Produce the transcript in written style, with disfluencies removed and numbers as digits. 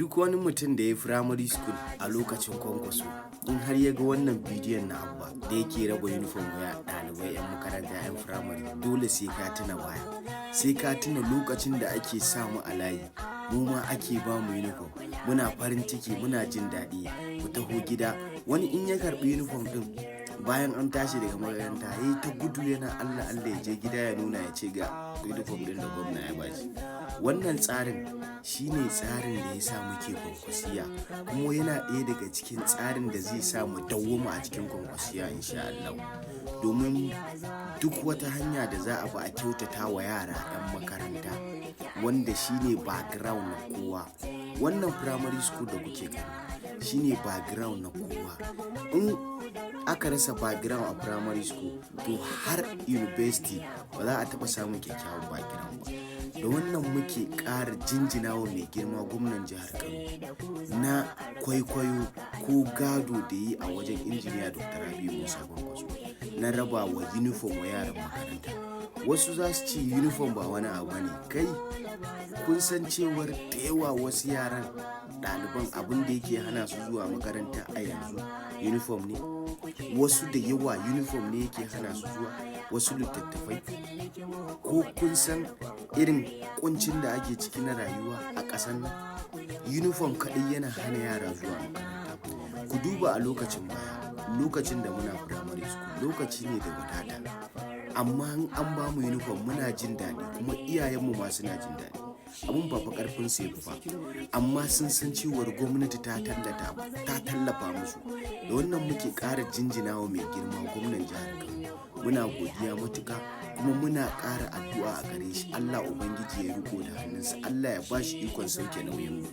Duk wani mutum da ya primary school a lokacin Kwankwaso, in har ya ga wannan bidiyon na Abba da yake raba uniform wa ɗalibai 'yan makaranta 'yan firamare, dole sai ka tuna baya, sai ka tuna lokacin da ake samu a layi, mu ma ake ba mu uniform, muna farin ciki, muna jin daɗi, mu taho gida. Wani in ya karɓi uniform ɗin bayan an tashi daga makaranta, ya yi ta gudu yana Allah Allah ya je gida ya nuna, ya ce ga uniform ɗin da gwamna ya bashi. Wannan tsarin shine tsarin da ya sa muke Kwankwasiya, kuma yana ɗaya daga cikin tsarin da zai sa mu dawwama a cikin Kwankwasiya insha Allah. Domin duk wata hanya da za a bi a kyautata wa yara 'yan makaranta, wanda shine background na kowa. Wannan primary school da kuke gani shine background na kowa. In aka rasa background a primary school, to har university ba za a taɓa samun kyakkyawan background ba. Da wannan muke ƙara jinjina wa mai girma gwamnan jihar Kano na kwaikwayo ko gado da yi a wajen Injiniya Dr. Rabiu Musa Kwankwaso na raba wa uniform wa yaran makaranta. Wasu za su ce uniform ba wani abu ne. Kai, kun san cewar da yawa wasu yaran ɗaliban abin da yake hana su zuwa makaranta a yanzu uniform ne? Wasu da yawa uniform ne yake hana su zuwa, wasu littattafai. Ko kun san irin ƙuncin da ake ciki na rayuwa a ƙasar nan? Uniform kaɗai yana hana yara zuwa makaranta. Ku duba a lokacin baya, lokacin da muna primary school, lokaci ne da wadata, amma in an ba mu uniform muna jin daɗi, kuma iyayenmu ma suna jin daɗi. Abun ba fa ƙarfin su yafi ba, amma sun san cewar gwamnati ta tallata, ta tallafa musu. Da wannan muke ƙara jinjina wa mai girma gwamnan jihar Kano. Muna godiya matuƙa, kuma muna ƙara addu'a a gare shi, Allah Ubangiji ya riko da hannunsa, Allah ya bashi ikon sauke nauyin mu.